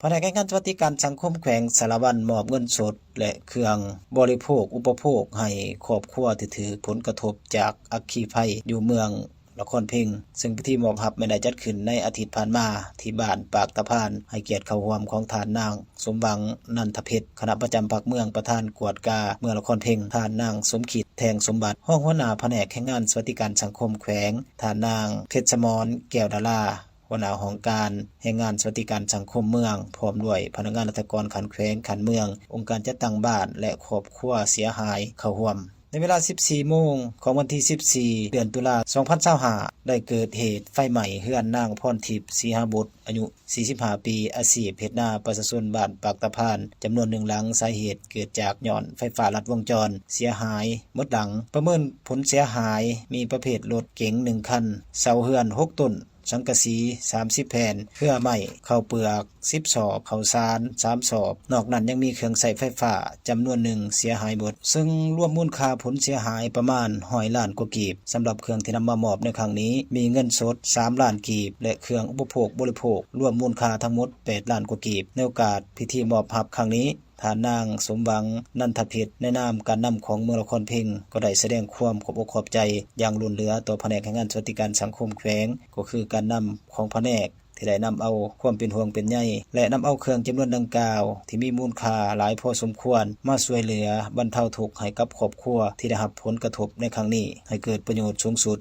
ພະແນກແຮງງານສະຫວັດດີການສັງຄົມແຂວງສາລະວັນ ມອບເງິນສົດ ແລະ ເຄື່ອງບໍລິໂພກອຸປະໂພກໃຫ້ຄອບຄົວທີ່ຖືກຜົນກະທົບຈາກອັກຄີໄຟຢູ່ເມືອງລະຄອນເພັງ, ເຊິ່ງພິທີມອບຮັບແມ່ນໄດ້ຈັດຂຶ້ນໃນອາທິດຜ່ານມາ ທີ່ບ້ານປາກຕາພານ, ໃຫ້ກຽດເຂົ້າຮ່ວມຂອງທ່ານນາງ ສົມຫວັງ ນັນທະເພັດ ຄະນະປະຈຳພັກເມືອງ, ປະທານກວດກາເມືອງລະຄອນເພັງ, ທ່ານນາງ ສົມຄິດ ແທງສົມບັດ ຮອງຫົວໜ້າພະແນກແຮງງານສະຫວັດດີການສັງຄົມແຂວງ, ທ່ານນາງ ເພັດສະໝອນ ແກ້ວດາລາ ຫົວໜ້າຫ້ອງການແຮງງານສະຫວັດດີການສັງຄົມເມືອງ, ພ້ອມດ້ວຍພະນັກງານລັດຖະກອນຂັ້ນແຂວງ, ຂັ້ນເມືອງ, ອົງການຈັດຕັ້ງບ້ານ ແລະ ຄອບຄົວເສຍຫາຍເຂົ້າຮ່ວມ. ໃນເວລາສິບສີ່ໂມງຂອງວັນທີສິບສີ່ ເດືອນຕຸລາ ສອງພັນຊາວຫ້າ ໄດ້ເກີດເຫດໄຟໄໝ້ເຮືອນນາງ ພອນທິບ ສີຫາບົດ ອາຍຸສີ່ສິບຫ້າປີ, ອາຊີບເຮັດນາ, ປະຊາຊົນບ້ານປາກຕາພານ ຈຳນວນໜຶ່ງຫຼັງ. ສາເຫດເກີດຈາກຍ້ອນໄຟຟ້າລັດວົງຈອນເສຍຫາຍໝົດຫຼັງ. ປະເມີນຜົນເສຍຫາຍມີປະເພດລົດເກັງໜຶ່ງຄັນ, ເສົາເຮືອນຫົກຕົ້ນ, ສັງກະສີສາມສິບແຜ່ນ, ເຄືອໄມ້, ເຂົ້າເປືອກສິບສອບ, ເຂົ້າສານສາມສອບ. ນອກນັ້ນຍັງມີເຄື່ອງໃຊ້ໄຟຟ້າຈຳນວນໜຶ່ງເສຍຫາຍໝົດ, ເຊິ່ງລວມມູນຄ່າຜົນເສຍຫາຍປະມານຮ້ອຍລ້ານກວ່າກີບ. ສຳລັບເຄື່ອງທີ່ນຳມາມອບໃນຄັ້ງນີ້ ມີເງິນສົດສາມລ້ານກີບ ແລະ ເຄື່ອງອຸປະໂພກບໍລິໂພກ ລວມມູນຄ່າທັງໝົດແປດລ້ານກວ່າກີບ. ໃນໂອກາດພິທີມອບຮັບຄັ້ງນີ້, ທ່ານນາງ ສົມຫວັງ ນັນທະເພັດ ໃນນາມການນຳຂອງເມືອງລະຄອນເພັງ ກໍໄດ້ສະແດງຄວາມຂອບອົກຂອບໃຈຢ່າງລົ້ນເຫຼືອຕໍ່ພະແນກແຮງງານສະຫວັດດີການສັງຄົມແຂວງ, ກໍຄືການນຳຂອງພະແນກທີ່ໄດ້ນຳເອົາຄວາມເປັນຫ່ວງເປັນໃຍ ແລະ ນຳເອົາເຄື່ອງຈຳນວນດັ່ງກ່າວທີ່ມີມູນຄ່າຫຼາຍພໍສົມຄວນ ມາຊ່ວຍເຫຼືອບັນເທົາທຸກໃຫ້ກັບຄອບຄົວທີ່ໄດ້ຮັບຜົນກະທົບໃນຄັ້ງນີ້ ໃຫ້ເກີດປະໂຫຍດສູງສຸດ.